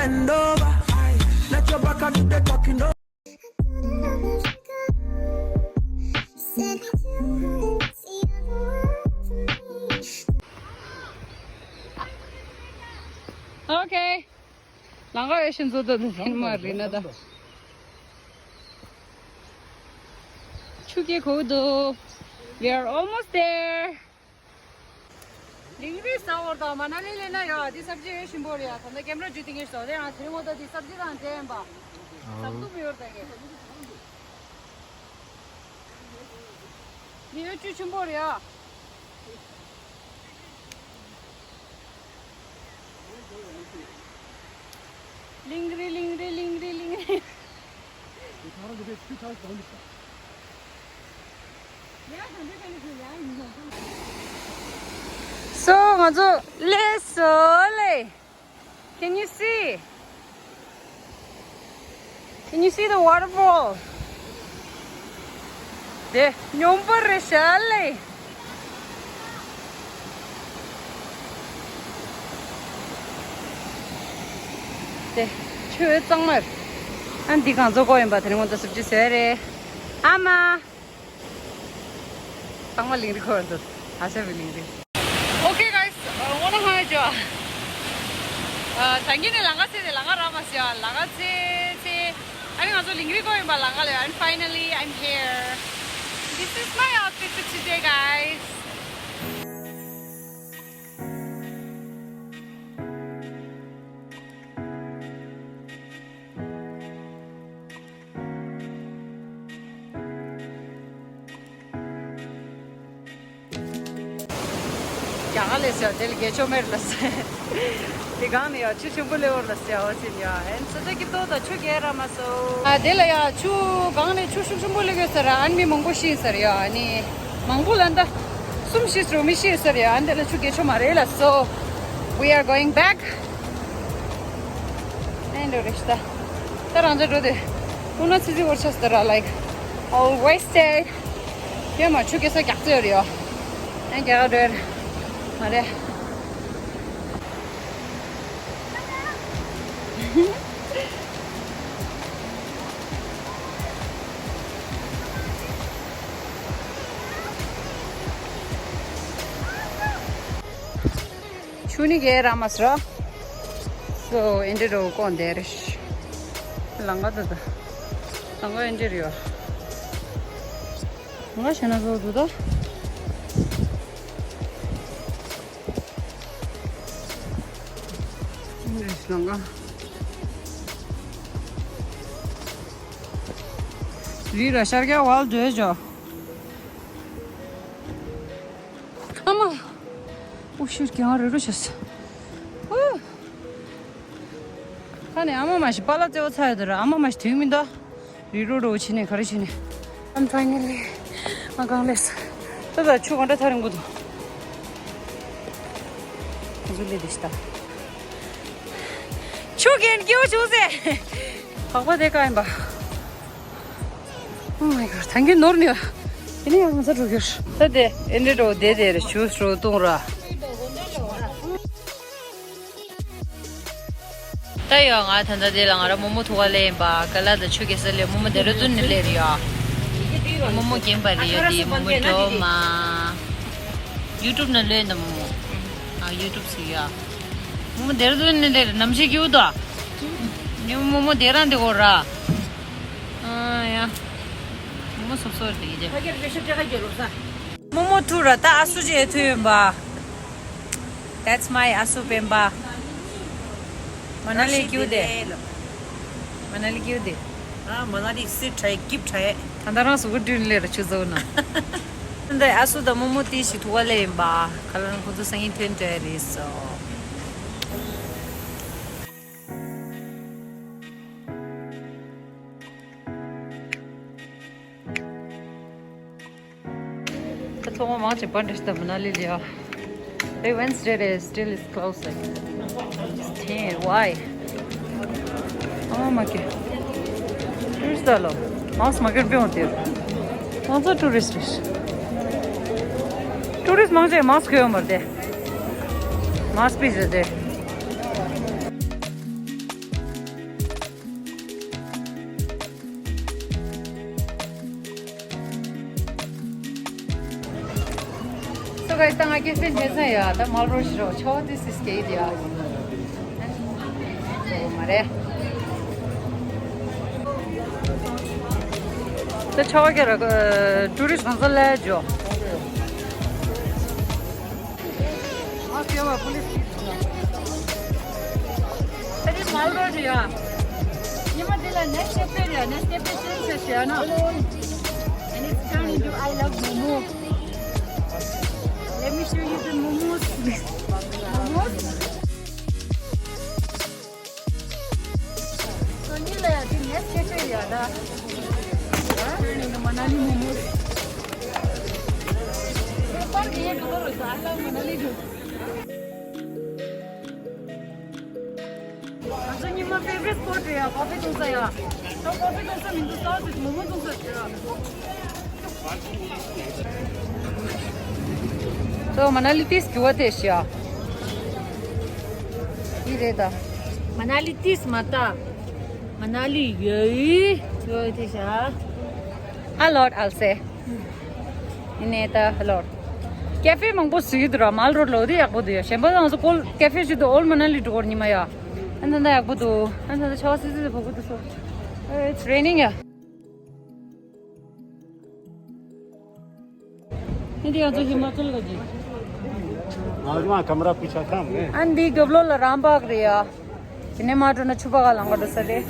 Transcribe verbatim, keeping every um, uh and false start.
Bend over, let your back and do the talking. Okay. ལང་ཀ་ཡོད་ཤིན་ཙོ་ཏོ་དེ་ནི་མ་རེད་ན་ད། ཆུ་སྐྱེས་གོ་འདུག We are almost there. ལིང་རི་ཟ་བར་དང་མ་ན་ལི་ལེ་ན་ཡོད། འདི་སབ་ཇི་ཡོད་ཤིན་པོ་རེད་ཡ། ད་ལྟ་ཀེམ་ར་འཇུ་ཏིང་ངེ་ཤོ་དེ་རང་དེ་རིང་མོ་ད་འདི་སབ་ཇི་དང་འདྲེན་པ། ཟབ་ཏུ་མི་ཡོད་ད་ངེ། འདི་ཡོད་ཆུ་ཆེན་པོ་རེད་ཡ། ལིང་རི་ལིང་རི་ལིང་རི་ལིང་རི། སོ་ང་ཚོ་སླེབས་སོང་ལེ། Can you see? Can you see the waterfall? དེ་སྙོམས་པོ་རེད་ཤག་ལེ། དེ་ཆུ་གཙང་མ་རེད། ཨ་འདི་གང་ཚོ་གོ་ཡིན་པ་དེ་རིང་ངོ་ཚ་སུབ་ཅི་ཟེར་རེད། ཨ་མ། ཚང་མ་ལིང་རི་ཁོར་འདུག་ཨ་ཤ་བའི་ལིང་རི། Okay guys, uh, wanna hide you. Uh, ད་གིན་ནས་ལང་ཀ་ཚེ་དེ་ལང་ཀ་ར་མ་སི་ཡ་ལང་ཀ་ཚེ་ཚེ། ཨ་ནི་ང་ཚོ་ལིང་རི་ཁོར་ཡིན་པ་ལང་ཀ་ལ་ཡོད། And finally I'm here. This is my outfit for today, guys. རྒྱ་གར་ལས་ཟེར་དེ་ལ་དགེ་ཆོ་མེར་ལ་ཟེར། དེ་གང་ནས་ཡོད་ཆུ་ཆེན་པོ་ལེ་འོར་ལ་ཟེར་འོ་ཅིན་ཡ། ཨན་སོ་ཏ་ཀི་ཏོ་ད་ཆུ་རྒྱས་ར་མ་སོ། ཨ་དེ་ལ་ཡ་ཆུ་གང་ནས་ཆུ་ཤུགས་ཆེན་པོ་ལེ་གོས་ཟེར་ཨན་མི་མང་པོ་ཤི་ཟེར་ཡ། ཨ་ནི་མང་པོ་ལ་འདའ་གསུམ་ཤི་ཟེར་མི་ཤི་ཟེར་ཡ། ཨན་དེ་ལ་ཆུ་རྒྱས་ཆོ་མ་རེད་ལ་སོ། We are going back. ཨན་འགྲོ་རེ་ཤི་ད། ད་རང་ཅག་འགྲོ་དེ། ཨུ་ན་ཚི་ཚི་འོར་ཆ་སི་ད་ར་like all wasted. ཡོད་མ་ཆུ་སྐྱེ་ས་རྒྱག་ཚོད་ཡོད་རེད་ཡོ། ཨན་རྒྱ་གར་འགྲོ་ཡོད་མ་རེད། ཆུ་ནི་གེ་ར་མ་སྲ། སོ་ཨེ་འདྲེ་རོ་ཀོན་དེ་རེ་ཤི། ལང་ཀ་ད་ད། ལང་ཀ་ཨེ་འདྲེ་རེ་ཡོ། ང་ཤ་ན་བཟོ་འདུག་ད། ཨེ་འདྲེ་ལང་ཀ། རི་ར་ཤར་རྒྱག་ཝལ་འདོད་ཇོ། ཨ་མ། ཨུ་ཤུར་གྱང་རེ་རུ་ཤ་ས། ཨུ། ཁ་ནས་ཨ་མ་མ་ཞིག་པཱ་ལགས་བརྩེ་བ་ཚ་ཡོད་དོ་ར། ཨ་མ་མ་ཞིག་དུས་མི་འདའ། རི་རོ་རོ་ཕྱི་ནས་ག་རེ་ཕྱི་ནས། I'm finally. ང་གང་ལས། ད་ད་ཆུ་གང་འདྲ་ཐག་རིང་པོ་འདུག་ཁོ་ཚོ་ལས་དེ་ཤི་ད། ཆུ་རྒན་སྐྱེ་བོ་བྱུང་ཟེ། བག་པ་དེ་ཀ་ཡིན་པ། Oh my god, ཐང་གི་ནོར་ནི། དེ་ནི་ཡང་ང་ཚ་འགྲོ་གྱུར། ད་དེ་ཨེ་འདྲེ་འགྲོ་དེ་དེ་རེ་ཆུ་སྲོ་བཏུང་ར། ད་ཡོ་ང་ད་ལྟ་དེ་ལ་ང་ར་རྨོ་མོ་ཐུག་ག་ལེ་ཡིན་པ་ཀ་ལ་ད་ཆུ་གེ་ས་ལེ་རྨོ་མོ་དེ་ར་ཙུན་ནི་ལེ་རེ་ཡོ། རྨོ་མོ་རྒན་པ་རེ་ཡོ་དེ་རྨོ་མོ་འགྲོ་མ། YouTube ན་ལོས་ན་རྨོ་མོ། ཨ་YouTube སུ་ཡོ། རྨོ་མོ་དེ་ར་ཙུན་ནི་ལེ་རེ་ནམ་ཞིག་གྱུ་དོ། ནི་རྨོ་མོ་དེ་རང་དེ་གོ་ར། ཨ་ཡ། རྨོ་མོ་སོབ་སོབ་རེ་དེ་གི་རེ། རྨོ་མོ་ཐུག་ར་ད་ཨ་སུ་ཅེ་ཐུ་ཡོན་པ། That's my ཨ་སུ་སྤེན་པ། མ་ན་ལི་ཀྱུ་དེ། མ་ན་ལི་ཀྱུ་དེ། ཨ་མ་ན་ལི་སི་ཁྲའི་ཀིབ་ཁྲའི། ད་ད་རང་སུ་གུ་ཏྲིན་ལེ་ར་ཆུ་ཟོ་ན། འདི་ཨ་སུ་དང་རྨོ་མོ་ཏི་ཞིག་ཐུག་པ་ལེ་ཡིན་པ། ཁ་ལན་ཁོ་ཚོ་སང་ཉིན་ཐོན་ཏེ་རེད་སོ། ད་ཐོག་མ་མང་ཆེ་བར་འདྲ་ཞིག་ད་མ་ན་ལི་ལི་ཡ། Hey, Wednesday is still is closed like. Just ten, why? ཨ་མ་མ་ཀེ། Tourist ད་ལོ། མང་སུ་མ་ཀེར་བེའོ་དེ། མང་ཚོ་tourist རེད། Tourist མང་ཆེ་མང་སུ་ཁེ་ཡོང་མར་དེ། མང་སུ་པི་ཟེར་དེ། ད་ང་ཀེ་ཧྥེ་འདྲེ་ས་ཡ་ད་མལ་རོ་ཤི་རོ་ཆོ་དི་སི་སྐེ་ཡ། མ་རེད། ད་ཆོ་གེ་ར་ཊུ་རི་སི་གང་ས་ལ་ཇོ། ད་དེ་མལ་རོ་ཡ། ཉི་མ་དེ་ལ་ནེགསི་ཀེ་ཕེ་རེད། ནེགསི་ཀེ་ཕེ་ཅེན་ཇི་བྱས་ན། And it's turned into I love momo. Let me show you the momos. Momos. So, ཉི་ལ་ཡ་དེ་ནེགསི་ཀེ་ཕེ་རེད་ད། Turning the Manali momos. So far, I love Manali too. ང་ཚོ་ཉི་མ་ཕེ་ཝ་རི་ཊི་སི་པོ་ཊི་རེད་ཡ། ཀོ་ཕི་འཐུང་ས་ཡ། ད་ཀོ་ཕི་འཐུང་ས་མི་འདུག་ས་ཟིག་མོག་མོག་འཐུང་ས་ཟིག་ར། ད་མ་ན་ལི་ཏིས་གྱུར་བ་དེ་ཤ། འདི་རེད་ད། མ་ན་ལི་ཏིས་མ་ད། མ་ན་ལི་ཡོད་ཡོད་དེ་ཤ། A lot, I'll say. ཡིན་ནའི་ད་ཧ་ལོར། ཀེ་ཧྥེ་མང་པོ་ཟིག་ཡོད་ར། མལ་རོ་ལོ་དེ་ཡག་པོ་འདུག་ཡ། གཞན་པ་ང་ཚོ་ཀོལ་ཀེ་ཧྥེ་ཞིག་འདུག་ཨོལ་མ་ན་ལི་འགྲོ་གོ་ཉི་མ་ཡ། ཨ་ན་ད་ཡག་པོ་འདུག་ཨ་ན་ད་ཆ་བ་སི་སི་དེ་བོ་གོ་འདུག་སོ། It's raining ཡ། ཨིན་ཌི་ཡ་ཚོ་ཧི་མ་ཅལ་ག་ཅི། आज वहाँ कमरा पूछा था हमने। ཨ་ནི་འདི་རྒྱབ་ལོགས་ལ་རམ་པ་རེད་ཡ། དེ་ནས་མ་འགྲོ་ན་ཆུ་པ་ག་ལང་ག་འགྲོ་ས་རེད།